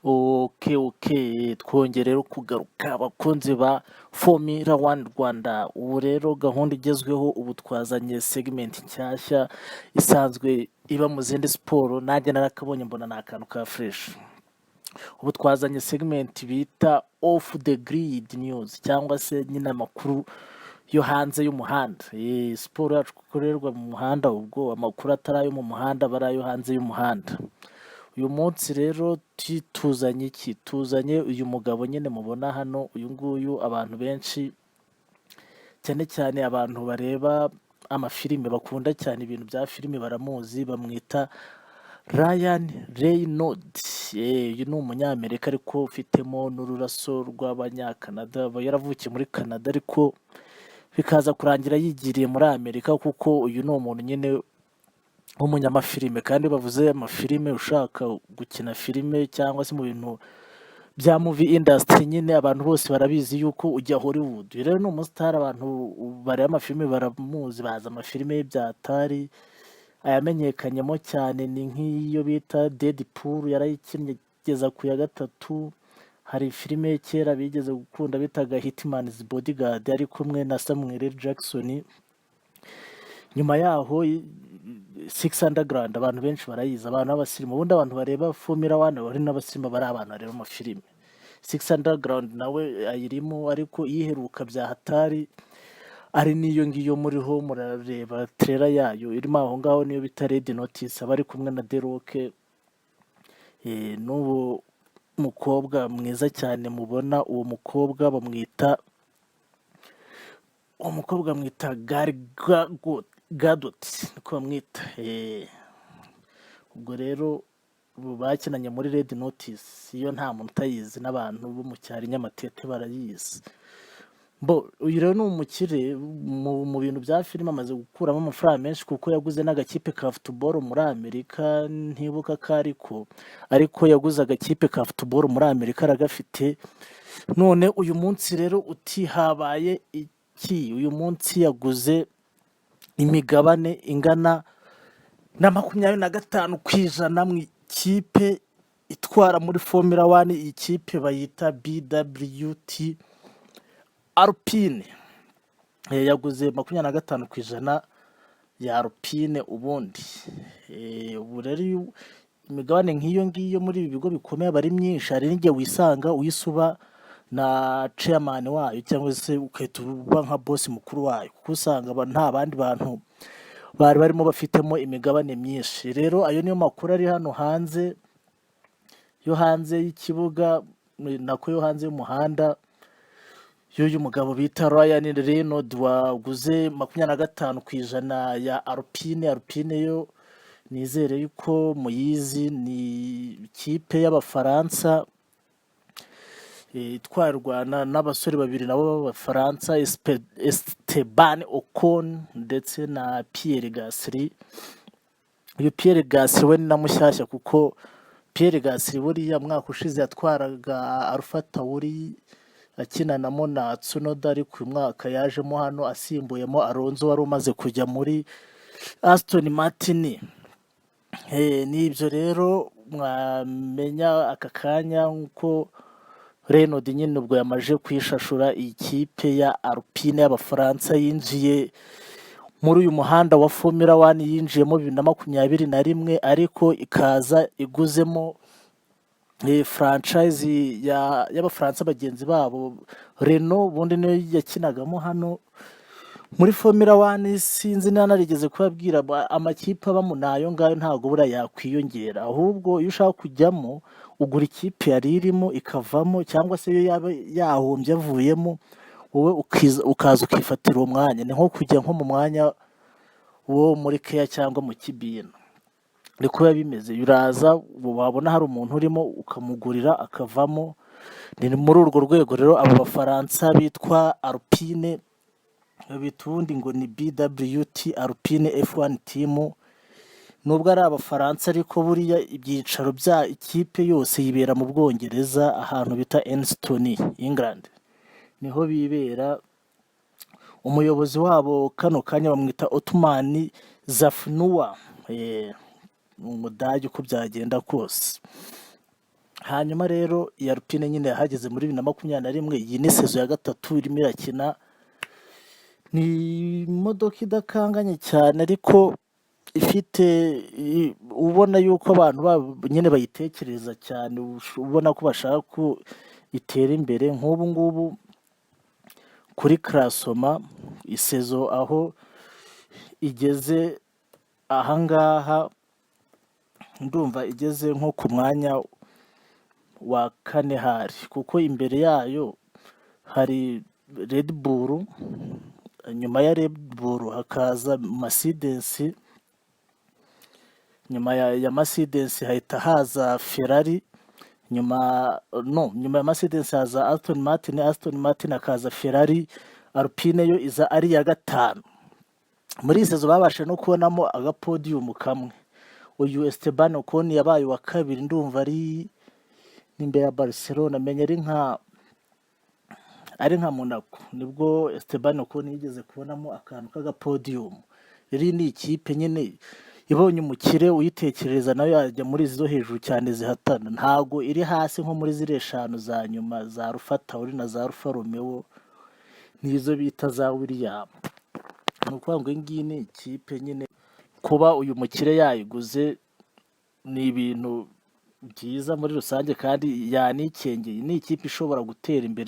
Okay, twongeye rero kugaruka, abakunzi ba Formula One Rwanda. Ubu rero gahunda igezweho, ubu twazanye segment nshyashya isanzwe iba mu zindi siporo, nanjye narakabonye mbona ni akantu ka fresh. Ubu twazanye segment bita Off the Grid News, cyangwa se nyine amakuru yo hanze y'umuhanda. Siporo yacu ikorerwa mu muhanda, ubwo amakuru atari ayo mu muhanda aba ari ayo hanze y'umuhanda. Uyu munsi rero tuzanye iki? Tuzanye uyu mugabo nyine mubona hano. Uyu nguyu abantu benshi, cyane cyane abantu bareba amafilime, bakunda cyane ibintu bya filime, baramuzi, bamwita Ryan Reynolds. Uyu ni umunyamerika ariko ufitemo n'ururaso rw'abanyakanada, aba yaravukiye muri Canada ariko bikaza kurangira yigiriye muri Amerika, kuko uyu ni umuntu nyine w'umunyamafilime. Kandi iyo bavuze amafilime, ushaka gukina filime cyangwa se mu bintu bya movie industry nyine, abantu bose barabizi yuko ujya Hollywood. Uyu rero ni umusitari, abantu bareba amafilime baramuzi, bazi amafilime ye bya atari ayamenyekanyemo cyane ni nk'iyo bita Deadpool, yarayikinnye igeza ku ya gatatu. Hari filime ye kera bigeze gukunda bitaga Hitman's Bodyguard, ari kumwe na Samuel L. Jackson. Nyuma yaho Six Underground abantu benshi barayizi, abantu b'abasirimu. Ubundi abantu bareba Formula One bari n'abasirimu, bari abantu bareba amafilime. Six Underground nawe ayirimo, ariko iyiheruka bya hatari ari n'iyo ngiyo muriho murareba trailer yayo irimo aho ngaho, niyo bita Red Notice, aba ari kumwe na The Rock, n'ubu mukobwa mwiza cyane mubona. Uwo mukobwa bamwita Gal Gadot, niko bamwita. Ubwo rero bakinanye muri Red Notice, iyo nta muntu utayizi, n'abantu bo mu cyaro i Nyamatete barayizi. Bo uyu rero ni umukire mu bintu bya filime, amaze gukuramo amafaranga menshi kuko yaguze n'agakipe ka football muri Amerika, ntibuka ko ariko yaguze agakipe ka football muri Amerika, aragafite. None uyu munsi rero uti habaye iki? Uyu munsi yaguze imigabane ingana na 25% mu ikipe itwara muri Formula One. Iyi kipe bayita BWT Alpine. Yaguze 25% ya Alpine ubundi. Ubu rero iyo imigabane nk'iyo ngiyo muri ibi bigo bikomeye aba ari myinshi, hari n'igihe wisanga uhise uba na chairman wayo, cyangwa se ugahita uba nka boss mukuru wayo, kuko usanga nta bandi bantu bari barimo bafitemo imigabane myinshi. Rero ayo niyo makuru ari hano hanze, yo hanze y'ikibuga, nako yo hanze y'umuhanda, y'uyu mugabo bita Ryan Reynolds waguze 25% ya Alpine. Alpine yo nizere yuko muyizi, ni ikipe y'Abafaransa itwarwa n'abasore babiri nabo b'Abafaransa, Esteban Ocon ndetse na Pierre Gasly. Uyu Pierre Gasly we ni na mushyashya, kuko Pierre Gasly buriya mwaka ushize yatwaraga Alpha Tauri akinanamo na Tsunoda, ariko uyu mwaka yajemo hano asimbuyemo Alonso wari umaze kujya muri Aston Martin. Ni ibyo rero mwamenya aka kanya, nk'uko Reynolds nyine ubwo yamaze kwishashura iyi kipe ya Alpine y'Abafaransa yinjiye muri uyu muhanda wa Formula One, yinjiyemo 2021, ariko ikaza iguzemo franchise y'Abafaransa bagenzi babo Renault, ubundi niyo yakinagamo hano muri Formula One. Sinzi niba narigeze kubabwira, amakipe abamo ni ayo ngayo, ntabwo buriya yakwiyongera. Ahubwo iyo ushaka kujyamo ugura ikipe yari irimo ikavamo, cyangwa se iyo yaba yahombye avuyemo, wowe ukaza ukifatira uwo mwanya. Ni nko kujya nko mu mwanya wo muri keya cyangwa mu kibina, niko biba bimeze. Uraza wabona hari umuntu urimo ukamugurira akavamo. Ni muri urwo rwego rero abo Bafaransa bitwa Alpine, babita ubundi ngo ni BWT Alpine F1 Team. Nubwo ari Abafaransa, ariko buriya ibyicaro bya ikipe yose yibera mu Bwongereza, ahantu bita Enstone, England, niho bibera. Umuyobozi wabo kano kanya bamwita Otmar Szafnauer, ni Umudage uko byagenda kose. Hanyuma rero iyi Alpine nyine yahageze muri 2021, iyi ni saison ya gatatu irimo irakina. Ni imodoka idakanganye cyane, ariko ifite ubona yuko abantu nyine bayitekereza cyane, ubona ko bashaka ko itera imbere. Nk'ubu ngubu kuri classement, i saison aho igeze ahangaha, ndumva igeze nko ku mwanya wa kane hari, kuko imbere yayo hari Red Bull, nyuma ya Red Bull hakaza Mercedes, nyuma ya Mercedes hahita haza Ferrari, nyuma, no, nyuma ya Mercedes haza Aston Martin, Aston Martin hakaza Ferrari, Alpine yo iza ari iya gatanu. Muri iyi saison babashije no kubonamo aga podium kamwe. Uyu Esteban Ocon yabaye uwa kabiri, ndumva ari n'imbere ya Barcelona, menya ari nka Monaco nibwo Esteban Ocon yigeze kubonamo akantu k'aga podium. Rero iyi ni ikipe nyine ibonye umukire uyitekereza, nayo yajya muri izi zo hejuru cyane zihatana. Ntago iri hasi nko muri ziriya eshanu za nyuma za Alpha Tauri na za Alfa Romeo n'izo bita za Williams. Ni ukuvuga ngo iyi ngiyi ni ikipe nyine kuba uyu mukire yayiguze ni ibintu byiza muri rusange, kandi yanikengeye, ni ikipe ishobora gutera imbere.